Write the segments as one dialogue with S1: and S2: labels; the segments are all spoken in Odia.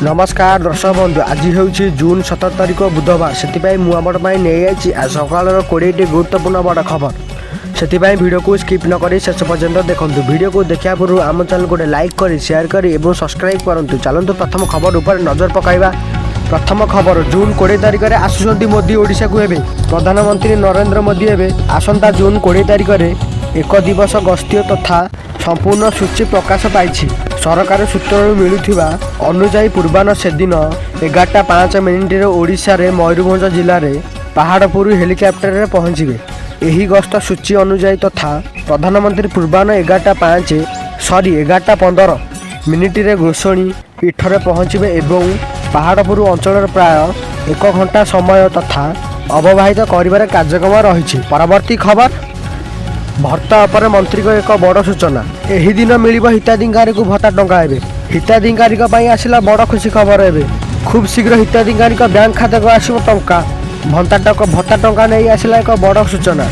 S1: ନମସ୍କାର ଦର୍ଶକ ବନ୍ଧୁ, ଆଜି ହେଉଛି ଜୁନ୍ 17 ତାରିଖ, ବୁଧବାର। ସେଥିପାଇଁ ମୁଁ ଆପଣ ପାଇଁ ନେଇଆଇଛି ଆଜି ସକାଳର 20ଟି ଗୁରୁତ୍ୱପୂର୍ଣ୍ଣ ବଡ଼ ଖବର। ସେଥିପାଇଁ ଭିଡ଼ିଓକୁ ସ୍କିପ୍ ନ କରି ଶେଷ ପର୍ଯ୍ୟନ୍ତ ଦେଖନ୍ତୁ। ଭିଡ଼ିଓକୁ ଦେଖିବା ପୂର୍ବରୁ ଆମ ଚ୍ୟାନେଲକୁ ଗୋଟେ ଲାଇକ୍ କରି, ସେୟାର କରି ଏବଂ ସବସ୍କ୍ରାଇବ୍ କରନ୍ତୁ। ଚାଲନ୍ତୁ, ପ୍ରଥମ ଖବର ଉପରେ ନଜର ପକାଇବା। ପ୍ରଥମ ଖବର, ଜୁନ୍ 20 ତାରିଖରେ ଆସୁଛନ୍ତି ମୋଦି ଓଡ଼ିଶାକୁ। ଏବେ ପ୍ରଧାନମନ୍ତ୍ରୀ ନରେନ୍ଦ୍ର ମୋଦି ଏବେ ଆସନ୍ତା ଜୁନ୍ 20 ତାରିଖରେ ଏକ ଦିବସ ଗସ୍ତୀୟ ତଥା ସମ୍ପୂର୍ଣ୍ଣ ସୂଚୀ ପ୍ରକାଶ ପାଇଛି। ସରକାରୀ ସୂତ୍ରରୁ ମିଳୁଥିବା ଅନୁଯାୟୀ, ପୂର୍ବାହ୍ନ ସେଦିନ 11ଟା 5 ମିନିଟରେ ଓଡ଼ିଶାରେ ମୟୂରଭଞ୍ଜ ଜିଲ୍ଲାରେ ପାହାଡ଼ପୁର ହେଲିକପ୍ଟରରେ ପହଞ୍ଚିବେ। ଏହି ଗସ୍ତ ସୂଚୀ ଅନୁଯାୟୀ ତଥା ପ୍ରଧାନମନ୍ତ୍ରୀ ପୂର୍ବାହ୍ନ 11ଟା 5, ସରି, 11ଟା 15 ମିନିଟରେ ଗୋଷଣୀ ପୀଠରେ ପହଞ୍ଚିବେ ଏବଂ ପାହାଡ଼ପୁର ଅଞ୍ଚଳରେ ପ୍ରାୟ ଏକ ଘଣ୍ଟା ସମୟ ତଥା ଅବବାହିତ କରିବାର କାର୍ଯ୍ୟକ୍ରମ ରହିଛି। ପରବର୍ତ୍ତୀ ଖବର, ଭତ୍ତା ଉପରେ ମନ୍ତ୍ରୀଙ୍କ ଏକ ବଡ଼ ସୂଚନା। ଏହି ଦିନ ମିଳିବ ହିତାଧିକାରୀଙ୍କୁ ଭତ୍ତା ଟଙ୍କା। ଏବେ ହିତାଧିକାରୀଙ୍କ ପାଇଁ ଆସିଲା ବଡ଼ ଖୁସି ଖବର। ଏବେ ଖୁବ୍ ଶୀଘ୍ର ହିତାଧିକାରୀଙ୍କ ବ୍ୟାଙ୍କ ଖାତାକୁ ଆସିବ ଟଙ୍କା। ଭତ୍ତା ଟଙ୍କା ନେଇ ଆସିଲା ଏକ ବଡ଼ ସୂଚନା।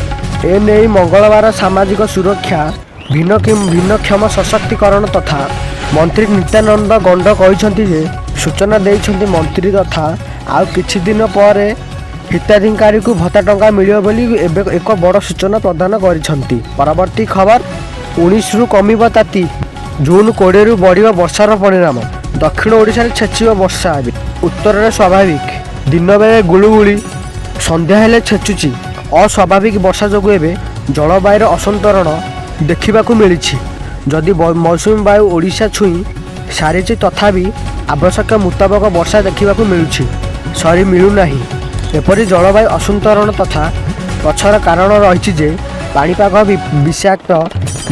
S1: ଏ ନେଇ ମଙ୍ଗଳବାର ସାମାଜିକ ସୁରକ୍ଷା, ଭିନ୍ନକ୍ଷମ ସଶକ୍ତିକରଣ ତଥା ମନ୍ତ୍ରୀ ନିତ୍ୟାନନ୍ଦ ଗଣ୍ଡ କହିଛନ୍ତି ଯେ, ସୂଚନା ଦେଇଛନ୍ତି ମନ୍ତ୍ରୀ ତଥା ଆଉ କିଛି ଦିନ ପରେ ହିତାଧିକାରୀଙ୍କୁ ଭତ୍ତା ଟଙ୍କା ମିଳିବ ବୋଲି ଏବେ ଏକ ବଡ଼ ସୂଚନା ପ୍ରଦାନ କରିଛନ୍ତି। ପରବର୍ତ୍ତୀ ଖବର, 19ରୁ କମିବ ତାତି, ଜୁନ୍ 20ରୁ ବଢ଼ିବ ବର୍ଷାର ପରିଣାମ। ଦକ୍ଷିଣ ଓଡ଼ିଶାରେ ଛେଚିବ ବର୍ଷା। ଏବେ ଉତ୍ତରରେ ସ୍ୱାଭାବିକ। ଦିନବେଳେ ଗୁଳୁଗୁଳି, ସନ୍ଧ୍ୟା ହେଲେ ଛେଚୁଛି। ଅସ୍ୱାଭାବିକ ବର୍ଷା ଯୋଗୁଁ ଏବେ ଜଳବାୟୁର ଅସନ୍ତରଣ ଦେଖିବାକୁ ମିଳିଛି। ଯଦି ମୌସୁମୀ ବାୟୁ ଓଡ଼ିଶା ଛୁଇଁ ସାରିଛି, ତଥାପି ଆବଶ୍ୟକ ମୁତାବକ ବର୍ଷା ଦେଖିବାକୁ ମିଳୁଛି, ସରି, ମିଳୁନାହିଁ। ଏପରି ଜଳବାୟୁ ଅସନ୍ତରଣ ତଥା ପଛର କାରଣ ରହିଛି ଯେ, ପାଣିପାଗ ବିଷାକ୍ତ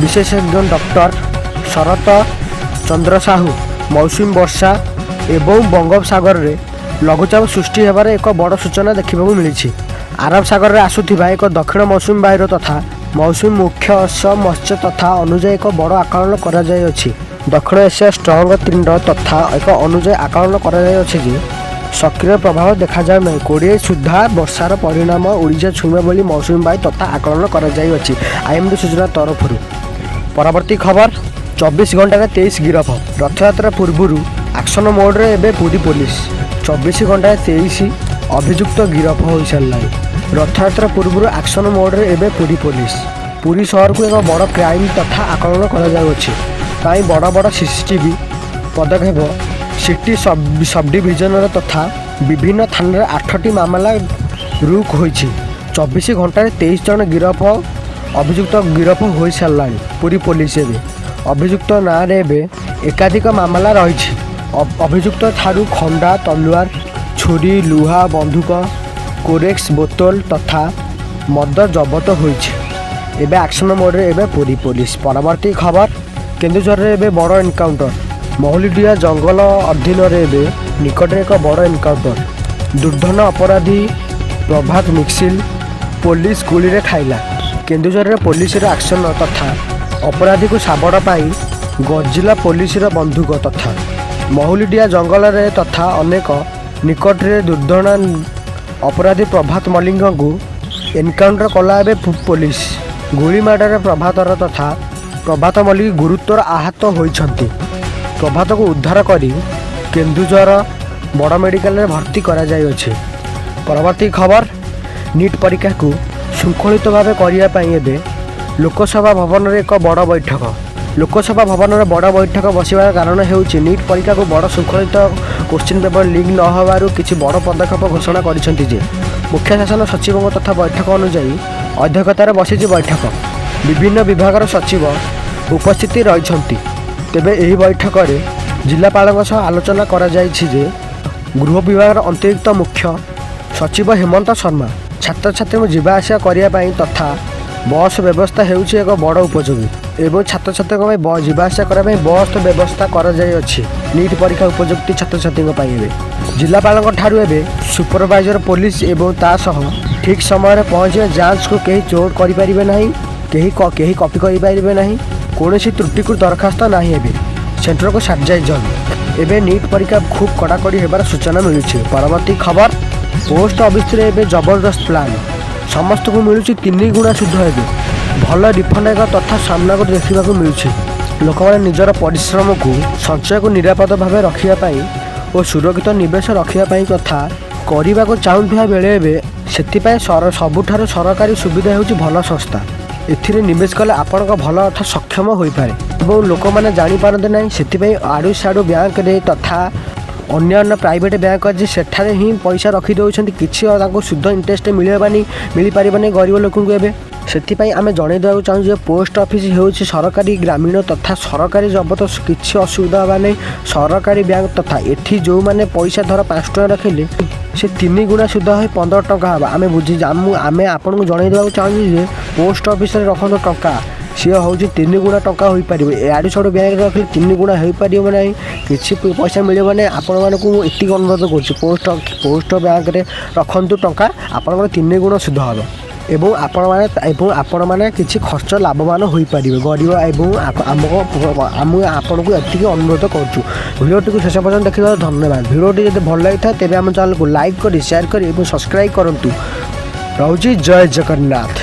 S1: ବିଶେଷଜ୍ଞ ଡକ୍ଟର ଶରତ ଚନ୍ଦ୍ର ସାହୁ ମୌସୁମୀ ବର୍ଷା ଏବଂ ବଙ୍ଗୋପସାଗରରେ ଲଘୁଚାପ ସୃଷ୍ଟି ହେବାର ଏକ ବଡ଼ ସୂଚନା ଦେଖିବାକୁ ମିଳିଛି। ଆରବ ସାଗରରେ ଆସୁଥିବା ଏକ ଦକ୍ଷିଣ ମୌସୁମୀ ବାୟୁର ତଥା ମୌସୁମୀ ମୁଖ୍ୟ ଅଂଶ ମତ୍ସ୍ୟ ତଥା ଅନୁଯାୟୀ ଏକ ବଡ଼ ଆକଳନ କରାଯାଇଅଛି। ଦକ୍ଷିଣ ଏସିଆ ଷ୍ଟ୍ରଙ୍ଗ ତ୍ରିଣ୍ଡ ତଥା ଏକ ଅନୁଯାୟୀ ଆକଳନ କରାଯାଇଅଛି ଯେ, ସକ୍ରିୟ ପ୍ରଭାବ ଦେଖାଯାଉ ନାହିଁ। 20 ସୁଦ୍ଧା ବର୍ଷାର ପରିଣାମ ଓଡ଼ିଶା ଛୁଇଁବ ବୋଲି ମୌସୁମୀ ବାୟୁ ତଥା ଆକଳନ କରାଯାଇଅଛି ଆଇଏମ୍ଡି ସୂଚନା ତରଫରୁ। ପରବର୍ତ୍ତୀ ଖବର, 24 ଘଣ୍ଟାରେ 23 ଗିରଫ। ରଥଯାତ୍ରା ପୂର୍ବରୁ ଆକ୍ସନ ମୋଡ଼ରେ ଏବେ ପୁରୀ ପୋଲିସ। 24 ଘଣ୍ଟାରେ 23 ଅଭିଯୁକ୍ତ ଗିରଫ ହୋଇସାରିଲାଣି। ରଥଯାତ୍ରା ପୂର୍ବରୁ ଆକ୍ସନ ମୋଡ଼ରେ ଏବେ ପୁରୀ ପୋଲିସ। ପୁରୀ ସହରକୁ ଏକ ବଡ଼ କ୍ରାଇମ୍ ତଥା ଆକଳନ କରାଯାଉଅଛି ପାଇଁ ବଡ଼ ବଡ଼ ସିସିଟିଭି ପଦକ୍ଷେପ। ସିଟି ସବ୍ ଡିଭିଜନର ତଥା ବିଭିନ୍ନ ଥାନାରେ ଆଠଟି ମାମଲା ରୁକ୍ ହୋଇଛି। 24 ଘଣ୍ଟାରେ 23 ଜଣ ଗିରଫ ଅଭିଯୁକ୍ତ ଗିରଫ ହୋଇସାରିଲାଣି ପୁରୀ ପୋଲିସ। ଏବେ ଅଭିଯୁକ୍ତ ନାଁରେ ଏବେ ଏକାଧିକ ମାମଲା ରହିଛି। ଅଭିଯୁକ୍ତ ଠାରୁ ଖଣ୍ଡା, ତଲୁଆର, ଛୁରୀ, ଲୁହା ବନ୍ଧୁକ, କୋରେକ୍ସ ବୋତଲ ତଥା ମଦ ଜବତ ହୋଇଛି। ଏବେ ଆକ୍ସନ ମୋଡ଼ରେ ଏବେ ପୁରୀ ପୋଲିସ। ପରବର୍ତ୍ତୀ ଖବର, କେନ୍ଦୁଝରରେ ଏବେ ବଡ଼ ଏନକାଉଣ୍ଟର। ମହୁଲିଡିଆ ଜଙ୍ଗଲ ଅଧୀନରେ ଏବେ ନିକଟରେ ଏକ ବଡ଼ ଏନକାଉଣ୍ଟର। ଦୁର୍ଦ୍ଧର୍ଷ ଅପରାଧୀ ପ୍ରଭାତ ମିକ୍ସିଲ ପୋଲିସ ଗୁଳିରେ ଖାଇଲା। କେନ୍ଦୁଝରରେ ପୋଲିସର ଆକ୍ସନ ତଥା ଅପରାଧୀକୁ ସାବଡ଼ ପାଇଁ ଗର୍ଜିଲା ପୋଲିସର ବନ୍ଧୁକ। ତଥା ମହୁଲିଡିଆ ଜଙ୍ଗଲରେ ତଥା ଅନେକ ନିକଟରେ ଦୁର୍ଦ୍ଧର୍ଷ ଅପରାଧୀ ପ୍ରଭାତ ମଲ୍ଲିକଙ୍କୁ ଏନକାଉଣ୍ଟର କଲା ଏବେ ପୋଲିସ। ଗୁଳିମାଡ଼ରେ ପ୍ରଭାତର ତଥା ପ୍ରଭାତ ମଲ୍ଲିକ ଗୁରୁତର ଆହତ ହୋଇଛନ୍ତି। ପ୍ରଭାତକୁ ଉଦ୍ଧାର କରି କେନ୍ଦୁଝର ବଡ଼ ମେଡ଼ିକାଲରେ ଭର୍ତ୍ତି କରାଯାଇଅଛି। ପରବର୍ତ୍ତୀ ଖବର, ନିଟ୍ ପରୀକ୍ଷାକୁ ଶୃଙ୍ଖଳିତ ଭାବେ କରିବା ପାଇଁ ଏବେ ଲୋକସେବା ଭବନରେ ଏକ ବଡ଼ ବୈଠକ। ଲୋକସେବା ଭବନରେ ବଡ଼ ବୈଠକ ବସିବାର କାରଣ ହେଉଛି ନିଟ୍ ପରୀକ୍ଷାକୁ ବଡ଼ ଶୃଙ୍ଖଳିତ କୋଶ୍ଚିନ୍ ପେପର ଲିକ୍ ନ ହେବାରୁ କିଛି ବଡ଼ ପଦକ୍ଷେପ ଘୋଷଣା କରିଛନ୍ତି ଯେ, ମୁଖ୍ୟ ଶାସନ ସଚିବଙ୍କ ତଥା ବୈଠକ ଅନୁଯାୟୀ ଅଧ୍ୟକ୍ଷତାରେ ବସିଛି ବୈଠକ। ବିଭିନ୍ନ ବିଭାଗର ସଚିବ ଉପସ୍ଥିତି ରହିଛନ୍ତି। ତେବେ ଏହି ବୈଠକରେ ଜିଲ୍ଲାପାଳଙ୍କ ସହ ଆଲୋଚନା କରାଯାଇଛି ଯେ, ଗୃହ ବିଭାଗର ଅତିରିକ୍ତ ମୁଖ୍ୟ ସଚିବ ହେମନ୍ତ ଶର୍ମା। ଛାତ୍ରଛାତ୍ରୀଙ୍କୁ ଯିବା ଆସିବା କରିବା ପାଇଁ ତଥା ବସ୍ ବ୍ୟବସ୍ଥା ହେଉଛି ଏକ ବଡ଼ ଉପଯୋଗୀ ଏବଂ ଛାତ୍ରଛାତ୍ରୀଙ୍କ ପାଇଁ ଯିବା ଆସିବା କରିବା ପାଇଁ ବସ୍ ବ୍ୟବସ୍ଥା କରାଯାଇଅଛି। ନିଟ୍ ପରୀକ୍ଷା ଉପଯୁକ୍ତି ଛାତ୍ରଛାତ୍ରୀଙ୍କ ପାଇଁ ଏବେ ଜିଲ୍ଲାପାଳଙ୍କ ଠାରୁ ଏବେ ସୁପରଭାଇଜର ପୋଲିସ ଏବଂ ତା ସହ ଠିକ୍ ସମୟରେ ପହଞ୍ଚିବା ଯାଞ୍ଚକୁ କେହି ଚୋଟ କରିପାରିବେ ନାହିଁ, କେହି କପି କରିପାରିବେ ନାହିଁ, କୌଣସି ତ୍ରୁଟିକୁ ଦରଖାସ୍ତ ନାହିଁ। ଏବେ ସେଣ୍ଟରକୁ ସାନିଟାଇଜର। ଏବେ ନିଟ୍ ପରୀକ୍ଷା ଖୁବ୍ କଡ଼ାକଡ଼ି ହେବାର ସୂଚନା ମିଳୁଛି। ପରବର୍ତ୍ତୀ ଖବର, ପୋଷ୍ଟ ଅଫିସରେ ଏବେ ଜବରଦସ୍ତ ପ୍ଲାନ୍। ସମସ୍ତଙ୍କୁ ମିଳୁଛି 3 ଗୁଣା ସୁଧ। ଏବେ ଭଲ ରିଫଣ୍ଡ ଏକ ତଥା ସାମ୍ନାକୁ ଦେଖିବାକୁ ମିଳୁଛି। ଲୋକମାନେ ନିଜର ପରିଶ୍ରମକୁ, ସଞ୍ଚୟକୁ ନିରାପଦ ଭାବେ ରଖିବା ପାଇଁ ଓ ସୁରକ୍ଷିତ ନିବେଶ ରଖିବା ପାଇଁ କଥା କରିବାକୁ ଚାହୁଁଥିବା ବେଳେ ଏବେ ସେଥିପାଇଁ ସବୁଠାରୁ ସରକାରୀ ସୁବିଧା ହେଉଛି ଭଲ ସଂସ୍ଥା। ଏଥିରେ ନିବେଶ କଲେ ଆପଣଙ୍କ ଭଲ ଅର୍ଥ ସକ୍ଷମ ହୋଇପାରେ ଏବଂ ଲୋକମାନେ ଜାଣିପାରନ୍ତି ନାହିଁ। ସେଥିପାଇଁ ଆଡ଼ୁ ସିଆଡ଼ୁ ବ୍ୟାଙ୍କରେ ତଥା ଅନ୍ୟାନ୍ୟ ପ୍ରାଇଭେଟ୍ ବ୍ୟାଙ୍କ ଅଛି, ସେଠାରେ ହିଁ ପଇସା ରଖିଦେଉଛନ୍ତି। କିଛି ତାଙ୍କୁ ସୁଧ ଇଣ୍ଟରେଷ୍ଟ ମିଳିବନି, ମିଳିପାରିବନି ଗରିବ ଲୋକଙ୍କୁ ଏବେ। ସେଥିପାଇଁ ଆମେ ଜଣାଇ ଦେବାକୁ ଚାହୁଁଛୁ ଯେ ପୋଷ୍ଟ ଅଫିସ୍ ହେଉଛି ସରକାରୀ ଗ୍ରାମୀଣ ତଥା ସରକାରୀ ଜବତ, କିଛି ଅସୁବିଧା ହେବା ନାହିଁ। ସରକାରୀ ବ୍ୟାଙ୍କ ତଥା ଏଠି ଯେଉଁମାନେ ପଇସା ଧର 5 ଟଙ୍କା ରଖିଲେ, ସେ 3 ଗୁଣା ସୁଧ ହୋଇ 15 ଟଙ୍କା ହେବ। ଆମେ ବୁଝି ଆମେ ଆପଣଙ୍କୁ ଜଣାଇ ଦେବାକୁ ଚାହୁଁଛୁ ଯେ ପୋଷ୍ଟ ଅଫିସରେ ରଖନ୍ତୁ ଟଙ୍କା, ସିଏ ହେଉଛି 3 ଗୁଣା ଟଙ୍କା ହୋଇପାରିବ। ଇଆଡ଼ୁ ସିଆଡ଼ୁ ବ୍ୟାଙ୍କରେ ରଖିଲେ 3 ଗୁଣା ହୋଇପାରିବ ନାହିଁ, କିଛି ପଇସା ମିଳିବ ନାହିଁ। ଆପଣମାନଙ୍କୁ ମୁଁ ଏତିକି ଅନୁରୋଧ କରୁଛି, ପୋଷ୍ଟ ବ୍ୟାଙ୍କରେ ରଖନ୍ତୁ ଟଙ୍କା, ଆପଣଙ୍କର 3 ଗୁଣ ସୁଧ ହେବ ଏବଂ ଆପଣମାନେ କିଛି ଖର୍ଚ୍ଚ ଲାଭବାନ ହୋଇପାରିବେ ଗରିବ। ଏବଂ ଆମେ ଆପଣଙ୍କୁ ଏତିକି ଅନୁରୋଧ କରୁଛୁ। ଭିଡ଼ିଓଟିକୁ ଶେଷ ପର୍ଯ୍ୟନ୍ତ ଦେଖିବାକୁ ଧନ୍ୟବାଦ। ଭିଡ଼ିଓଟି ଯଦି ଭଲ ଲାଗିଥାଏ, ତେବେ ଆମ ଚ୍ୟାନେଲକୁ ଲାଇକ୍ କରି, ସେୟାର କରି ଏବଂ ସବସ୍କ୍ରାଇବ୍ କରନ୍ତୁ। ରହୁଛି, ଜୟ ଜଗନ୍ନାଥ।